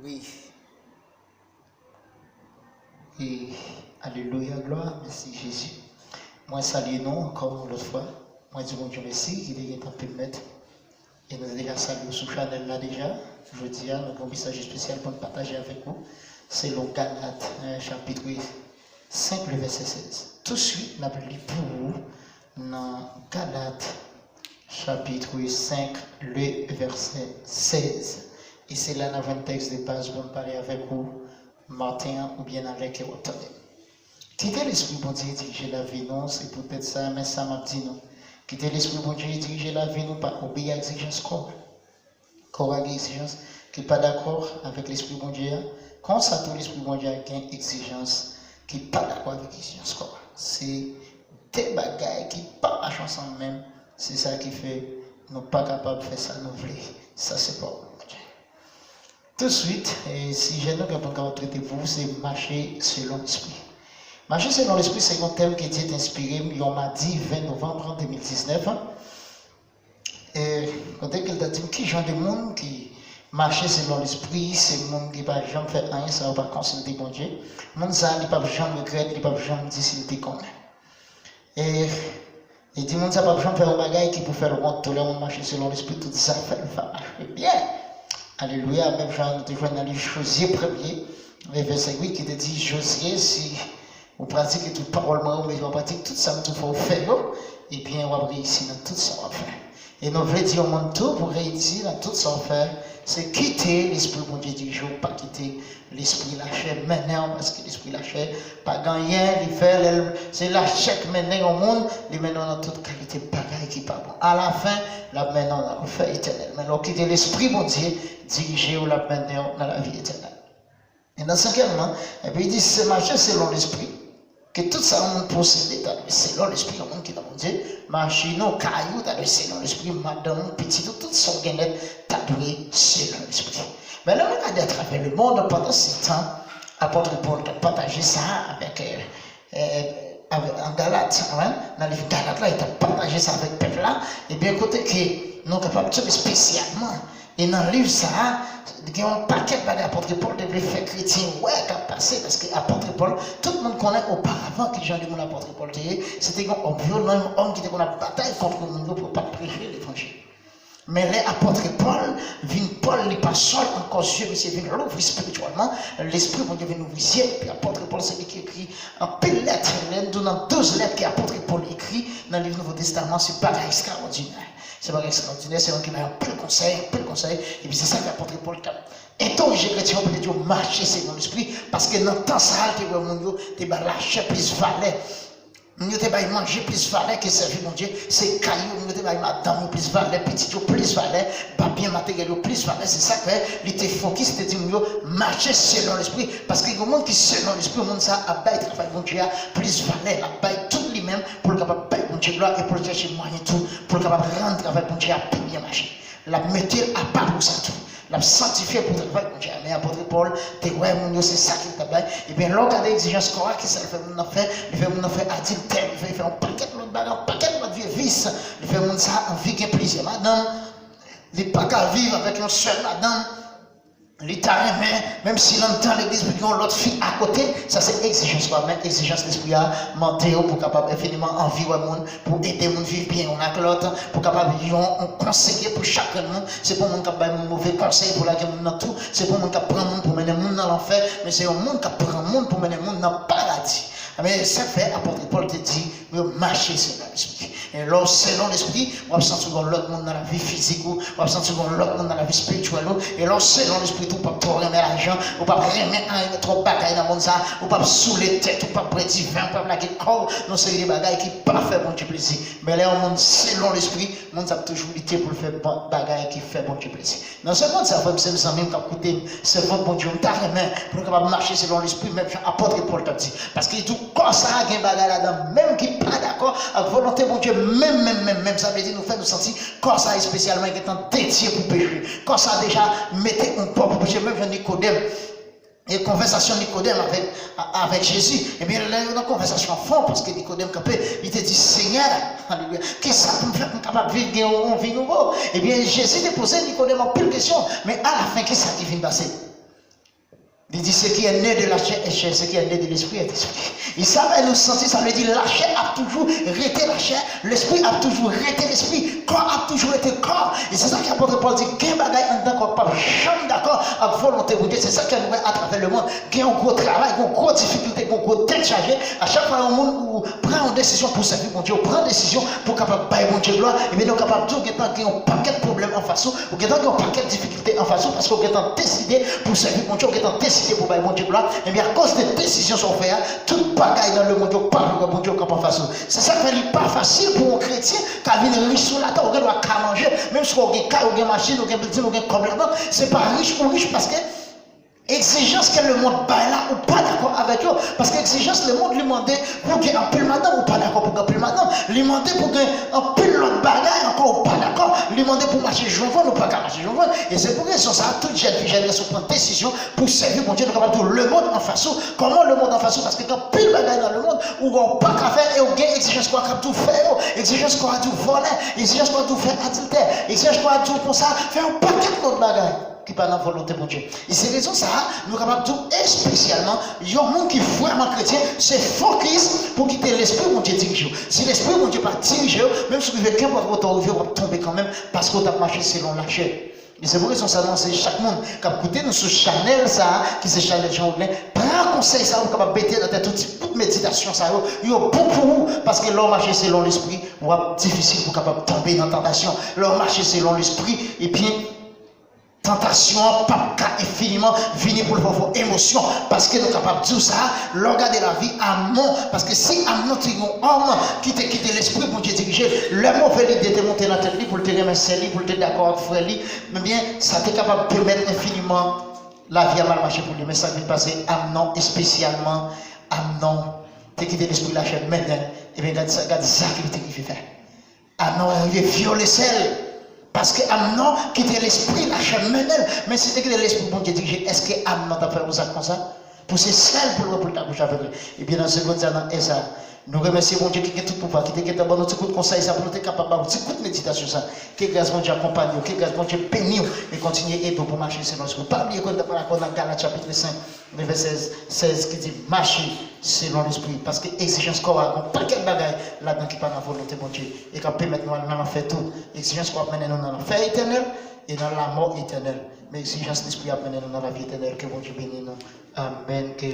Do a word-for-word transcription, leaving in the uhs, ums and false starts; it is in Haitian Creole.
Wi. E, alelouya, glwa, mèsi Jezi. Mwen salye nou ankò yon lòt fwa. Mwen di Bondye mèsi ki te gentan pèmèt e nou te deja salye w sou chanèl la deja. Jodi a, nou gen yon mesaj espesyal pou n pataje avèk ou. Selon Galat, eh, chapit senk, le vèsè sèz. Touswit, n ap li pou ou nan Galat, chapit senk, le vèsè sèz. E se la n ap jwenn tèks de baz pou n pale avèk ou maten an, oubyen nan lè ke w ap tande m. Kite Lespri Bondye dirije lavi nou, se poutèt sa, men sa m ap di nou. Kite Lespri Bondye dirije lavi nou, pa obeyi a egzijans kò a. Kò a gen egzijans ki pa dakò avèk Lespri Bondye a. Konsa tou, Lespri Bondye a gen egzijans ki pa dakò avèk egzijans kò a. Se de bagay ki pa mache ansanm menm. Se sa ki fè nou pa kapab fè sa nou vle. Sa se pawòl Bondye. Touswit, e, sijè nou gen pou n kapab trete pou ou, se mache selon Lespri. Mache selon Lespri, se yon tèm ke Dye te enspire m yon madi ven novanm de mil diznèf. E, kote ke l ta di m ki jan de moun ki mache selon Lespri, se moun ki pa janm fè anyen san yo pa konsilte Bondye. Moun sa a, li p ap janm regrèt, li p ap janm di si l te konnen. E, li di moun sa p ap janm fè yon bagay ki pou fè l wont. Tou lè moun mache selon Lespri, tout zafè l va mache byen. Alelouya, menm jan nou te jwenn nan liv Jozye premye, vèsè uit, ki te di, Jozye, si ou pratike tout pawòl mwen yo, mete yo an pratik, tout sa m di w fè w fè yo, ebyen, w ap reyisi nan tout sa w ap fè. E nou vle di yon moun tou, pou reyisi nan tout sa w ap fè, se kite Lespri Bondye dirije w, pa kite lespri lachè mennen w, paske lespri lachè pa gen anyen li fè, lè l, se lachè k mennen yon moun, li mennen w nan tout kalite bagay ki pa bon. Alafen, l ap mennen w nan lanfè etènèl. Men lè w kite Lespri Bondye dirije w, l ap mennen w nan lavi etènèl. E nan senkyèmman, epi li di, se mache selon Lespri, ke tout sa yon moun posede ta dwe selon Lespri, yon moun ki nan Bondye, machin ou, kay ou ta dwe selon Lespri, madanm ou, pitit ou, tout sa w gen nèt ta dwe selon Lespri. Men lè nou gade atravè lemonn, pandan se tan, apòt Pòl t ap pataje sa avèk, eh, eh, avèk, an Galat, amen, nan liv Galat la, li t ap pataje sa avèk pèp la, ebyen, kote ke nou kapab di espesyalman, e nan liv sa a, gen yon pakèt bagay apòt Pòl te vle fè kretyen wè k ap pase, paske apòt Pòl, tout moun konnen oparavan ki jan de moun apòt Pòl te ye, se te yon òm vyolan, yon òm ki te konn ap batay kont moun yo pou yo pa t preche levanjil. Men lè apòt Pòl vin, Pòl li pa sòl ankò, zye misye vin louvri espirityèlman, lespri Bondye vin louvri zye, epi apòt Pòl se li ki ekri anpil lèt. Lè n di w nan douz lèt ke apòt Pòl ekri nan liv Nouvo Testaman, se bagay ekstraòdinè. Se bagay ekstraòdinè, se yon ki bay anpil konsèy, anpil konsèy, epi se sa ke apòt Pòl t ap entèwoje kretyen yo, pou te di yo mache selon Lespri, paske nan tan sa a, l te wè moun yo te ba lachè plis valè. Moun yo te bay manje plis valè ke sèvi Bondye. Se kay yo, moun yo te bay madanm yo plis valè, pitit yo plis valè, ba byen materyèl yo plis valè. Se sa k fè li te fokis, te di moun yo, mache selon Lespri. Paske yon moun ki selon Lespri, moun sa a ap bay travay Bondye a plis valè. L ap bay tout li menm pou l kapab bay Bondye glwa e pou l chèche mwayen tou pou l kapab rann travay Bondye a pi byen mache. L ap mete l apa pou sa tou. L ap sanktifye pou travay Bondye a. Men apòt Pòl te wè moun yo se sa ke l t ap bay. Ebyen, lè w gade egzijans kò a, kisa l fè moun nan fè? Li fè moun nan fè adiltè, li fè, li fè yon pakèt lòt bagay, yon pakèt lòt vye vis. Li fè moun sa a anvi gen plizyè madanm. Li pa ka viv avèk yon sèl madanm. Li ta renmen, menm si l anndan legliz, pou gen yon lòt fi akote, sa se egzijans kò a. Men egzijans lespri a mande w pou w kapab enfiniman anvi wè moun, pou ede moun viv byen youn ak lòt, pou kapab yon, yon konseye pou chak grenn moun. Se pa yon moun k ap bay moun move konsèy pou lage moun nan tou. Se pa yon moun k ap pran moun pou mennen moun nan lanfè, men se yon moun k ap pran moun pou mennen moun nan paradi. Men sa k fè apòt Pòl te di, yo mache selon lespri. E lè w selon lespri, w ap santi w yon lòt moun nan lavi fizik ou, w ap santi w yon lòt moun nan lavi espirityèl ou. E lè w selon lespri tou, w p ap twò renmen lajan, ou p ap renmen anyen twòp bagay nan monn sa, ou p ap soule tèt, ou p ap bwè diven, ou p ap lage kò w nan seri de bagay ki pa fè Bondye plezi. Men lè yon moun selon lespri, moun sa ap toujou lite pou l fè bon bagay ki fè Bondye plezi. Nan se monn sa, frè m, sè m, zanmi m k ap koute m, sèvant Bondye, m ta renmen pou nou kapab mache selon lespri, menm jan apòt Pòl t ap di. Paske li di w, kò sa a gen bagay ladan menm ki pa dakò ak volonte Bondye, menm, menm, menm, menm. Sa vle di nou fè nou santi kò sa a espesyalman gentan dedye pou peche. Kò sa a deja mete yon bò pou peche, menm jan Nikodèm. E konvèsasyon Nikodèm avèk, a-, avèk Jezi. Ebyen, lè yo nan konvèsasyon an fon, paske Nikodèm kanpe, li te di, Senyè, alelouya, kisa pou m fè pou m kapab viv, gen yon, yon vi nouvo? Ebyen, Jezi te poze Nikodèm anpil kesyon, men alafen, kisa ki vin pase? Li di, ce qui est né de la chair est chair, ce qui est né de l'esprit est esprit. E sa fè nou santi, sa vle di lachè ap toujou rete lachè, lespri ap toujou rete lespri, kò ap toujou rete kò. E se sa ki apot Pòl di, gen bagay anndan kò k pap janm dakò ak volonte Bondye. Se sa ke nou wè atravè lemonn. Gen yon gwo travay, gen yon gwo difikilte, gen yon gwo tèt chaje. A chak fwa yon moun ou pran yon desizyon pou sèvi Bondye, ou pran desizyon pou kapab bay Bondye glwa, ebyen, nou kapab di w gentan gen yon pakèt pwoblèm anfas ou, ou gentan gen yon pakèt difikilte anfas ou, paske ou gentan deside pou sèvi Bondye, ou gentan deside pou bay Bondye glwa. Ebyen, akoz de desizyon sa w fè a, tout bagay nan lemonn yo pa vle wè Bondye yo kanpe anfas ou. Se sa k fè li pa fasil pou yon kretyen ka vin rich sou latè, ou gen dwa ka manje, menm si ou gen kay, ou gen machin, ou gen bilding, ou gen kòb labank, se pa rich ou rich paske egzijans ke lemonn bay la, ou pa dakò avèk yo. Paske egzijans lemonn li mande pou gen anpil madanm, ou pa dakò pou gen anpil madanm. Li mande pou gen anpil lòt bagay ankò, ou pa dakò. Li mande pou mache jwenvann, ou pa ka mache jwenvann. E se pou rezon sa a, tout jèn fi, jèn gason pran desizyon pou sèvi Bondye. Nou kapab di w lemonn anfas ou. Kòman lemonn anfas ou? Paske gen anpil bagay nan lemonn ou wè ou pa ka fè e ou gen egzijans kò a k ap di w fè yo. Egzijans kò a di w vòlè. Egzijans kò a di w fè adiltè. Egzijans kò a di w konsa, fè yon pakèt lòt bagay ki pa nan volonte Bondye. E se rezon sa a, nou kapab di w espesyalman, yon moun ki vrèman kretyen, se fokis pou kite Lespri Bondye dirije w. Si Lespri Bondye pa dirije w, menm si w rive kenpòt wotè w rive, w ap tonbe kanmenm, paske w t ap mache selon lachè. E se pou rezon sa a, nou anseyi chak moun k ap koute nou sou chanèl sa a, ki se chanèl Jean Audlin, pran konsèy sa a, ou kapab mete nan tèt ou ti bout meditasyon sa yo, yo bon pou ou, paske lè w mache selon Lespri, w ap difisil pou w kapab tonbe nan tantasyon. Lè w mache selon Lespri, ebyen, tantasyon an p ap ka enfiniman vini pou l fè w fè w emosyon, paske nou kapab di w sa, lè w gade lavi Amnon, paske si Amnon te yon òm ki te kite Lespri Bondye dirije l, lè move lide te monte nan tèt li pou l te renmen sè li, pou l te dakò ak frè li, ebyen, sa te kapab pèmèt enfiniman lavi a mal mache pou li. Men sa k vin pase, Amnon espesyalman, Amnon te kite lespri lachè mennen l, ebyen, gad sa, gad zak li te rive fè. Amnon rive vyole sè l. Paske Amnon kite lespri lachè mennen l. Men si l te kite Lespri Bondye dirije, èske Amnon t ap fè yon zak konsa? Pou se sè l pou l wè pou l ta kouche avèk li. Ebyen, nan segonn sa, nan è sa, nou remèsye Bondye ki gen tout pouvwa, ki te gentan ban nou ti kout konsèy sa pou nou te kapab ba w ti kout meditasyon sa. Ke gras Bondye akonpanye w, ke gras Bondye beni w e kontinye ede w pou mache selon Lespri. Pa bliye ke nou t ap pale ankò nan Galat chapit senk, vèsè sèz, sèz ki di, mache selon Lespri. Paske egzijans kò a, gen yon pakèt bagay ladan ki pa nan volonte Bondye e k ap pèmèt nou al nan lanfè tou. Egzijans kò ap mennen nou nan lanfè etènèl e nan lanmò etènèl. Men egzijans lespri ap mennen nou nan lavi etènèl. Ke Bondye beni nou. Amèn. Ke